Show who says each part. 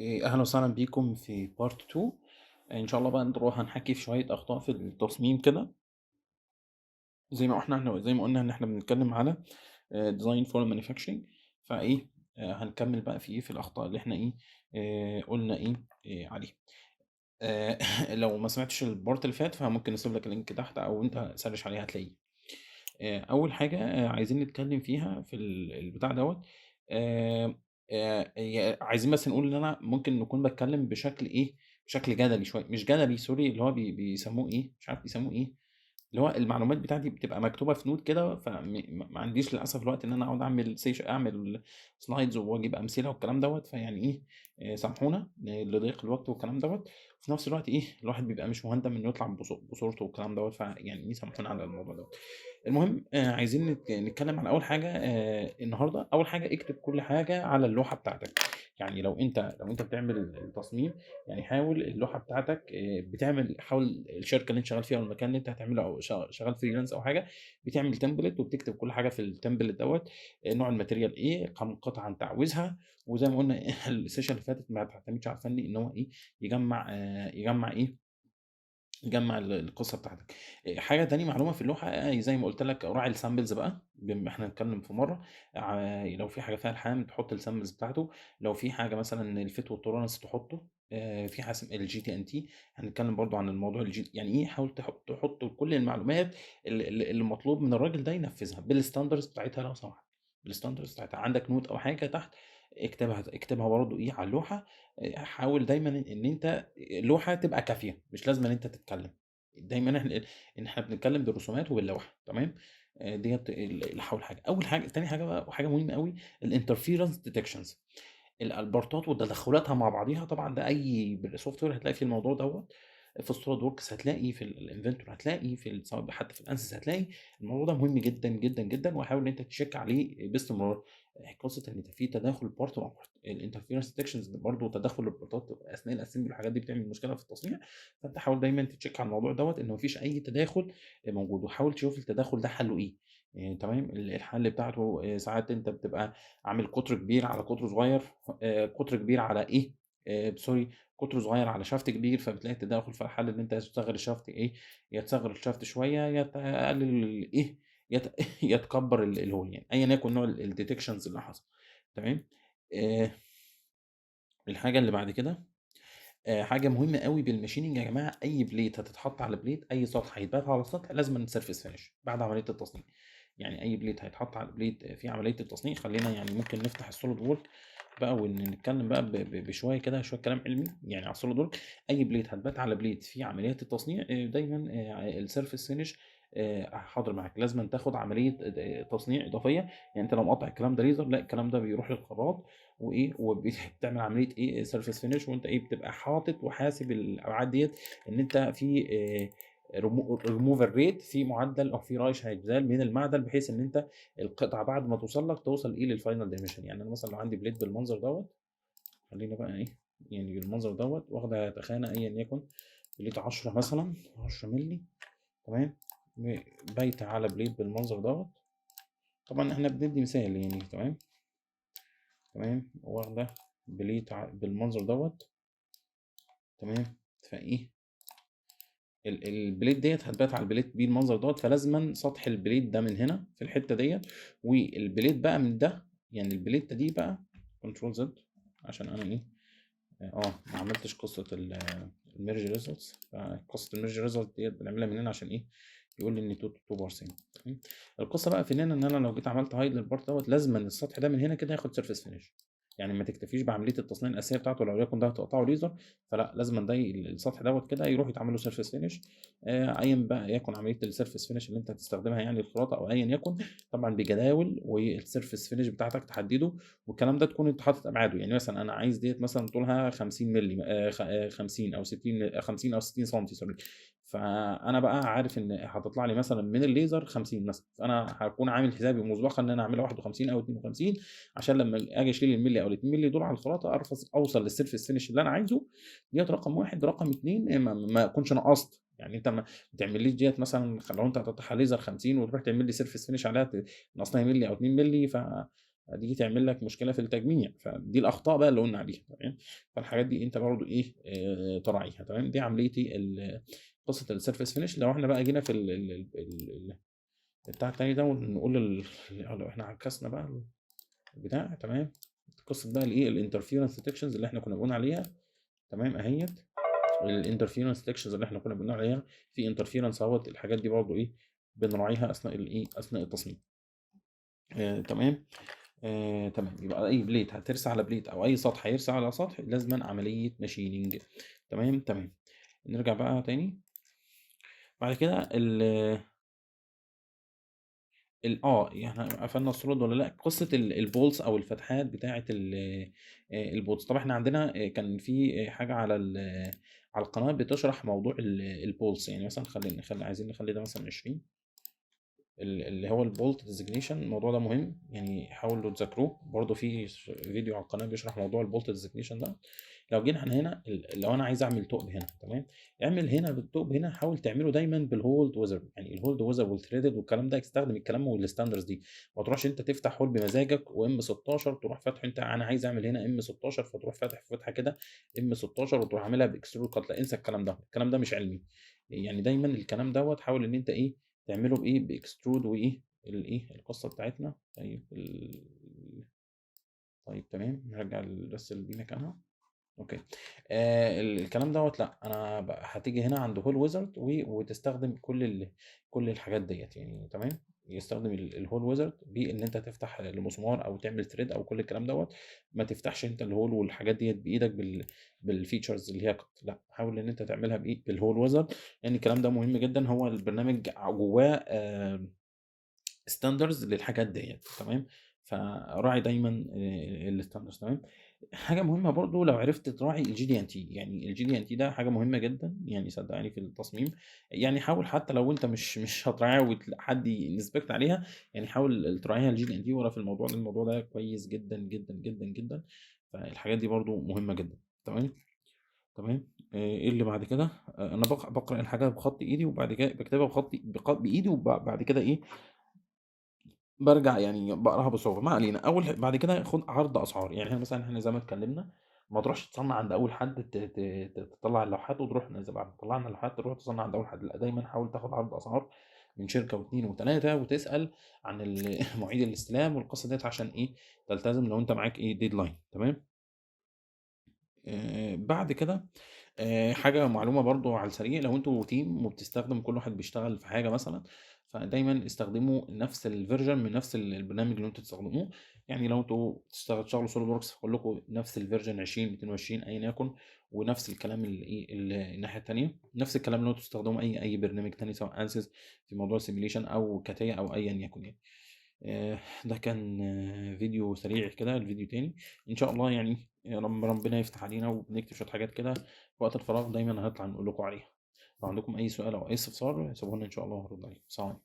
Speaker 1: أهلا وسهلا بيكم في part 2. إن شاء الله بقى نروح هنحكي في شوية أخطاء في التصميم كده، زي ما قلنا إن إحنا بنتكلم على design for manufacturing. فإيه هنكمل بقى في إيه في الأخطاء اللي إحنا إيه قلنا إيه عليها. لو ما سمعتش ال part اللي فات فممكن نسيب لك ال link تحت أو أنت search عليه هتلاقيه. أول حاجة عايزين نتكلم فيها في البتاع دوت، عايزين بس نقول إن أنا ممكن نكون باتكلم بشكل إيه، بشكل جدلي شوية، مش جدلي sorry، اللي هو بيسموه إيه، مش عارف بيسموه إيه، اللي هو المعلومات بتاعتي بتبقى مكتوبة في note كده، ما عنديش للأسف الوقت إن أنا أقعد أعمل أعمل slides وأجيب أمثلة والكلام دوّة، فيعني إيه، سامحونا لضيق الوقت والكلام دوّة، وفي نفس الوقت إيه، الواحد بيبقى مش مهندم إنه يطلع بصورته والكلام دوّة، فيعني إيه سامحونا على الموضوع دوّة. المهم عايزين نتكلم على أول حاجة النهارده. أول حاجة اكتب كل حاجة على اللوحة بتاعتك، يعني لو أنت بتعمل التصميم، يعني حاول اللوحة بتاعتك بتعمل، حاول الشركة اللي أنت شغال فيها أو المكان اللي أنت هتعمله أو شغال freelance أو حاجة، بتعمل template وبتكتب كل حاجة في ال template دوّة، نوع ال material إيه، كام قطعة أنت عاوزها، وزي ما قلنا ال session اللي فاتت ما تعتمدش على الفني إن هو إيه، يجمّع إيه، يجمّع القصة بتاعتك. حاجة تاني معلومة في اللوحة، زي ما قُلت لك راعي ال samples بقى، بما إحنا هنتكلم في مرّة، لو في حاجة فيها لحام تحط ال samples بتاعته، لو في حاجة مثلًا ال fit وال tolerance تحطه، في حاجة الGTNT هنتكلم برضه عن الموضوع يعني إيه، حاول تحط كل المعلومات ال ال اللي مطلوب من الراجل ده ينفذها بال standards بتاعتها لو سمحت، بال standards بتاعتها. عندك note أو حاجة تحت اكتبها برضه إيه على اللوحة. حاول دايمًا إن أنت اللوحة تبقى كافية، مش لازمًا إن أنت تتكلم. دايمًا إحنا بنتكلم بالرسومات وباللوحة تمام، ديّة أول حاجة. أول حاجة تاني حاجة بقى وحاجة مهمة أوي، ال interference detections، البارتات وتدخلاتها مع بعضيها. طبعًا ده أي software هتلاقي فيه الموضوع دوّة، في ال SolidWorks هتلاقي، في ال Inventor هتلاقي، في سواء حتى في ال ANSYS هتلاقي. الموضوع ده مهم جدًا، جدًا، جدًا، وحاول إن أنت ت check عليه باستمرار. قصة إن في تداخل part مع part، ال interference detections برضه تداخل البارتات أثناء ال assembly والحاجات دي بتعمل مشكلة في التصنيع، فأنت حاول دايمًا ت check على الموضوع دوّة إن ما فيش أي تداخل موجود، وحاول تشوف التداخل ده حله إيه، تمام، الحل بتاعته ساعات أنت بتبقى عامل قطر كبير على قطر صغير، قطر كبير على إيه، sorry، قطر صغير على shaft كبير، فبتلاقي التداخل، فالحل إن أنت تصغّر ال shaft إيه، يا تصغّر ال shaft شوية، يا تقلل إيه، يا تكبّر ال hole يعني، أيًا يكن نوع ال detections اللي حصل تمام. الحاجة اللي بعد كده حاجة مهمة أوي بال machining يا جماعة، أي plate هتتحط على plate، أي سطح هيتبات على السطح لازمًا surface finish بعد عملية التصنيع. يعني أي plate هيتحط على plate في عملية التصنيع، خلّينا يعني ممكن نفتح ال SolidWorks بقى ونتكلم بقى ب ب بشوية كده شوية كلام علمي يعني على ال SolidWorks. أي plate هتبات على plate في عمليات التصنيع دايمًا ال surface finish حاضر معاك، لازمًا تاخد عملية تصنيع إضافية، يعني أنت لو مقطّع الكلام ده ليزر لأ، الكلام ده بيروح للخراط وإيه، وبتعمل عملية إيه surface finish، وأنت إيه بتبقى حاطط وحاسب الأبعاد ديّة إن أنت في removal rate، في معدل أو في رايش هيتزال من المعدن، بحيث إن أنت القطعة بعد ما توصل لك توصل إيه لل final dimension. يعني أنا مثلًا لو عندي plate بالمنظر دوّة، خلّينا بقى إيه يعني بالمنظر دوّة واخدة تخانة أيًا يكن plate 10 مثلًا 10 مللي تمام، بايتة على plate بالمنظر دوّة، طبعًا إحنا بندي مثال يعني تمام، تمام، واخدة plate بالمنظر دوّة تمام، فإيه ال plate ديّة هتبات على ال plate بالمنظر دوّة، فلازمًا سطح ال plate ده من هنا في الحتة ديّة، وال plate بقى من ده، يعني ال plate دي بقى control Z عشان أنا إيه ما عملتش قصة ال merge results، فقصة ال merge result ديّة بنعملها من هنا عشان إيه، يقول لي إن 2 parts تمام. القصة بقى في إن أنا لو جيت عملت hide لل part دوّة لازمًا السطح ده من هنا كده ياخد surface finish، يعني ما تكتفيش بعملية التصنيع الأساسية بتاعته لو يكن ده هتقطعه ليزر، فلأ لازمًا ده السطح دوّة كده يروح يتعمل له surface finish، أيًا بقى يكن عملية ال surface finish اللي أنت هتستخدمها يعني الخراطة أو أيًا يكن، طبعًا بجداول وال surface finish بتاعتك تحدده، والكلام ده تكون أنت حاطط أبعاده، يعني مثلًا أنا عايز ديّة مثلًا طولها 50 مللي خ 50 أو 60 50 أو 60 سنتي sorry، فأنا بقى عارف إن هتطلع لي مثلًا من الليزر 50 مثلًا، فأنا هاكون عامل حسابي مسبقًا إن أنا أعملها 51 أو 52 عشان لمّا آجي أشيل المللي أو ال2 مللي دول على الخراطة أعرف أوصل لل surface finish اللي أنا عايزه، ديّة رقم 1، رقم 2 ما أكونش نقصت، يعني أنت ما تعمليش ديّة مثلًا لو أنت هتقطعها ليزر 50 وتروح تعمل لي surface finish عليها ناقص لها مللي أو 2 مللي. دي تعمل لك مشكلة في التجميع. فدي الاخطاء بقى اللي قلنا عليها، تمام. فالحاجات دي انت برضو ايه تراعيها، تمام. دي عملية قصة ال surface finish. لو احنا بقى جينا في ال ال ال ال بتاع التاني ده ونقول لو احنا عكسنا بقى البتاع، تمام. قصة بقى الايه ال interference detections اللي احنا كنا بنقول عليها، تمام، اهيت ال interference detections اللي احنا كنا بنقول عليها، في interference اهوت. الحاجات دي برضو ايه بنراعيها اثناء الايه اثناء التصميم. تمام. تمام. يبقى اي plate هترسى على plate او اي سطح هيرسى على سطح لازما عملية machining، تمام. تمام. نرجع بقى تاني بعد كده ال ال اه يعني قفلنا ال solid ولا لا؟ قصة ال bolts او الفتحات بتاعه ال bolts. طبعا احنا عندنا كان في حاجة على القناة بتشرح موضوع ال bolts. يعني مثلا خلي نخلي عايزين نخلي ده مثلا 20، اللي هو ال bolt designation. الموضوع ده مهم، يعني حاولوا تذاكروه برضو، في فيديو على القناة بيشرح موضوع ال bolt designation ده. لو جينا احنا هنا لو انا عايز اعمل ثقب هنا، تمام، اعمل هنا بالثقب هنا، حاول تعمله دايما بال hole wizard، يعني ال hole wizard وال threaded والكلام ده، استخدم الكلام وال standards دي. ما تروحش انت تفتح hole بمزاجك و M 16 تروح فاتحة انت، انا عايز اعمل هنا M 16 فتروح فاتح فتحه كده M 16 وتروح عاملها ب extrude cut. لا، انسى الكلام ده، الكلام ده مش علمي. يعني دايما الكلام دوت حاول ان انت ايه تعمله بايه ب extrude وايه الايه القصة بتاعتنا. طيب تمام، نرجع بس دي مكانها. okay، الكلام دوت لا، انا هتيجي هنا عند hole wizard وتستخدم كل الحاجات ديت يعني، تمام. يستخدم ال hole wizard بان انت تفتح المسمار او تعمل thread او كل الكلام دوت. ما تفتحش انت ال hole والحاجات ديت بايدك بال features اللي هي cut. لا، حاول ان انت تعملها بايه بال hole wizard، لان الكلام ده مهم جدا. هو البرنامج جواه standards للحاجات ديت، تمام. فراعي دايما ال standards، تمام. حاجة مهمة برضو لو عرفت تراعي ال GD&T، يعني ال GD&T ده حاجة مهمة جدا، يعني صدقني في التصميم. يعني حاول حتى لو انت مش هتراعيها وحد ي inspect عليها، يعني حاول تراعيها ال GD&T ورا في الموضوع ده. الموضوع ده كويس جدا جدا جدا جدا، فالحاجات دي برضو مهمة جدا، تمام. تمام. ايه اللي بعد كده؟ انا بقرا الحاجة بخط ايدي وبعد كده بكتبها بخط بايدي، وبعد كده ايه برجع يعني بقراها بصعوبة. ما علينا. اول بعد كده خد عرض اسعار. يعني احنا مثلا احنا زي ما اتكلمنا ما تروحش تصنع عند اول حد تطلع اللوحات وتروح نازل، بعد ما طلعنا اللوحات تروح تصنع عند اول حد. لا، دايما حاول تاخد عرض اسعار من شركة واثنين وثلاثة، وتسال عن مواعيد الاستلام والقصه ديت، عشان ايه تلتزم لو انت معاك ايه deadline، تمام. بعد كده حاجة معلومة برضو على السريع، لو انتوا team وبتستخدم كل واحد بيشتغل في حاجة مثلا، فدايما استخدموا نفس ال version من نفس البرنامج اللي انتوا تستخدموه. يعني لو انتوا تشتغلوا SolidWorks فكلكم نفس ال version 20 22 ايا يكن، ونفس الكلام اللي ايه الناحية الثانية، نفس الكلام لو انتوا تستخدموا اي برنامج تاني سواء ANSYS في موضوع simulation او CATIA او ايا يكن يعني. ده كان فيديو سريع كده، الفيديو تاني ان شاء الله يعني ربنا يفتح علينا وبنكتب شوية حاجات كده في وقت الفراغ دايما هنطلع نقول لكم عليها. لو عندكم اي سؤال او اي استفسار سيبوه لنا ان شاء الله وهرد عليكم. سلام عليكم.